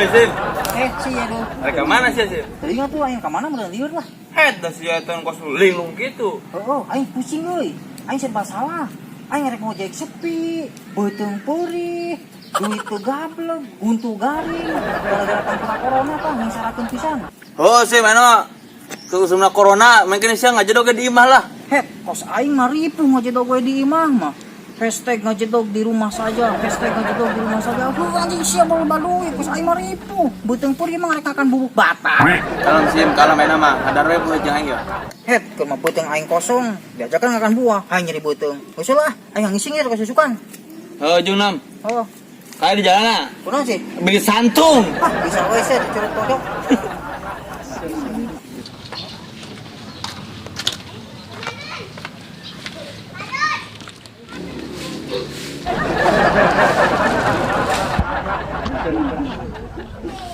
Hei Sim, Si ya tuh. mereka mana sih Sim? Tadi nggak tuh aing kemana meureun lieur lah. Head dah si Aton kos linglung gitu. Oh, aing pusing euy. Aing serba salah. Aing rek ngojek sepi, beuteung peurih, duit teu gablek, huntu garing. Gara-gara tangkap corona tah ngingsarakeun pisan. Oh Sim, anu keusumna corona, mungkin sia ngajedog ge di imah lah. Het, kos aing mah ripuh ngajedog we di imah mah. Hashtag ngajedog di rumah saja, hashtag ngajedog di rumah saja. Aduh anjing sia baru duit, kos aing mah ripuh. Beuteung peurih mah rek akan bubuk bata. Kalem Sim, kalem ayeuna mah, hadar we buat jeung aing ya. Het, keur mah beuteung aing kosong, diajakan ngakan buah, aing nyeri beuteung. Geus lah, aing ngising ieu kasusukan. Heuh jeung nam. Oh, Kayak di jalan ah. kunaon sih? Beli santung. Ah, bisa we sih curut pojok.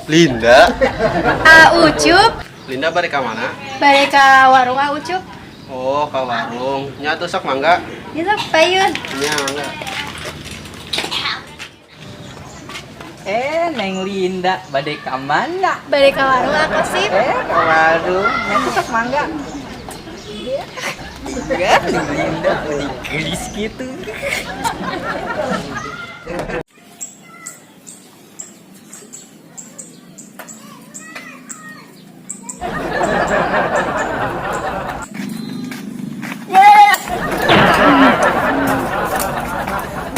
Linda, A Ucup, Linda balik ke mana? balik ke warung A Ucup. Oh, ke warung. Nya tuh sok mangga. Ya sok payun. Nya mangga. Neng Linda, balik ke mana? Balik ke warung aku sih. Ke warung. Nya tuh sok mangga. Ya, Linda, udah gelis gitu.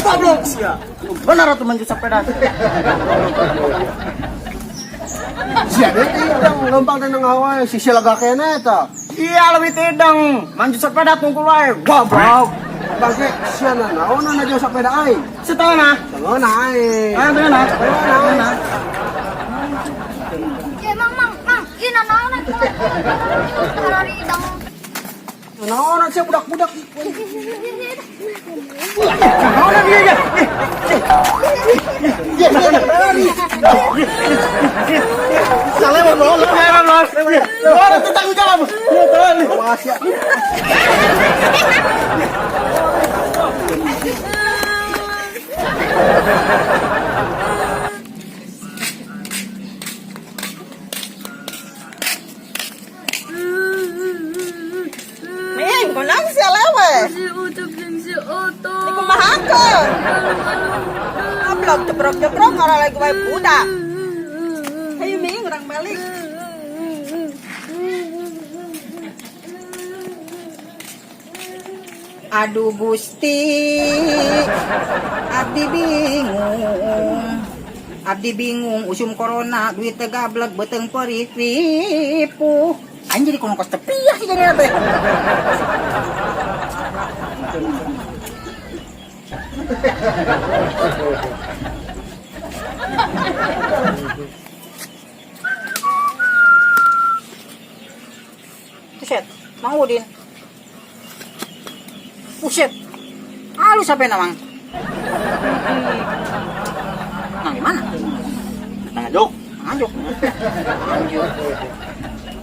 Goblok sia. Benar atuh manjut sepeda. Sia deh tidang lempang teh nang hawa si silaga kene eta. Iya lebih tidang manjut sepeda tungkul wae. Goblok. Bangke sia na naon na jeung sepeda aing. Setengah. Tengeuna aing. Ah, tengah. Tengah. Ya mang mang mang, ieu nanaon atuh. Harari dang. Naon sia budak-budak. Naon dia ya? Dia lari. Saleh lol, heran lol. Lol itu tanggung jawab. Awas ya. Ming, kunaon sia lewe? Si Ucup jeung si Otto. Dikumahakeun? Goblok jebrok-jebrok ngara lagi wae budak. Hayu Ming, urang balik. Aduh Gusti, abdi bingung. Abdi bingung usum corona duit teu gablek beuteung peurih ripuh. Aing jadi kono kos tepiah sih jadi teh. Buset, Mang Udin. Buset. Halus apa Mang? Nang di mana? Ngajuk. Nganjuk. Nganjuk.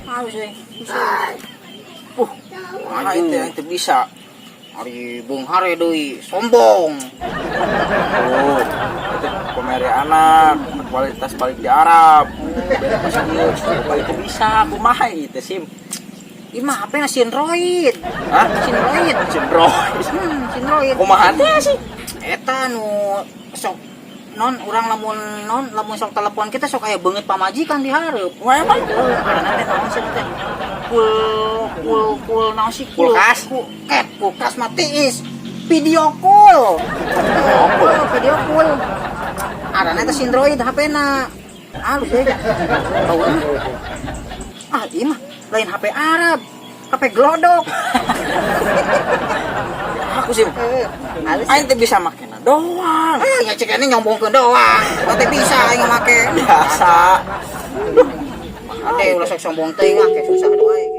Halus euy. Buset. Mana itu yang teu bisa. Ari beunghare deui, sombong. Oh, itu pemere anak, kualitas balik di Arab. Beda pas ieu, balik teu bisa, kumaha ieu teh Sim? Ih mah HP na Sindroid. Hah? Sindroid. Sindroid. Sindroid. Kumaha teh sih? Eta nu sok non urang lamun non lamun sok telepon kita sok aya beungeut pamajikan di hareup. Wah emang Karena teh naon sih teh? Kul kul kul naon sih? Kul Kulkas? Ket kulkas mah tiis. Video call. Oh, video call. Arana teh Sindroid HP-na. Halus euy. Tahu ah, ieu mah lain HP Arab, HP glodok. Aku sih. Halus. Aing teh bisa makena doang. Eh, ya cek ini nyombongkeun doang. Teh bisa aing make. Biasa. Ade ulah sok sombong teuing ah, kayak susah doang.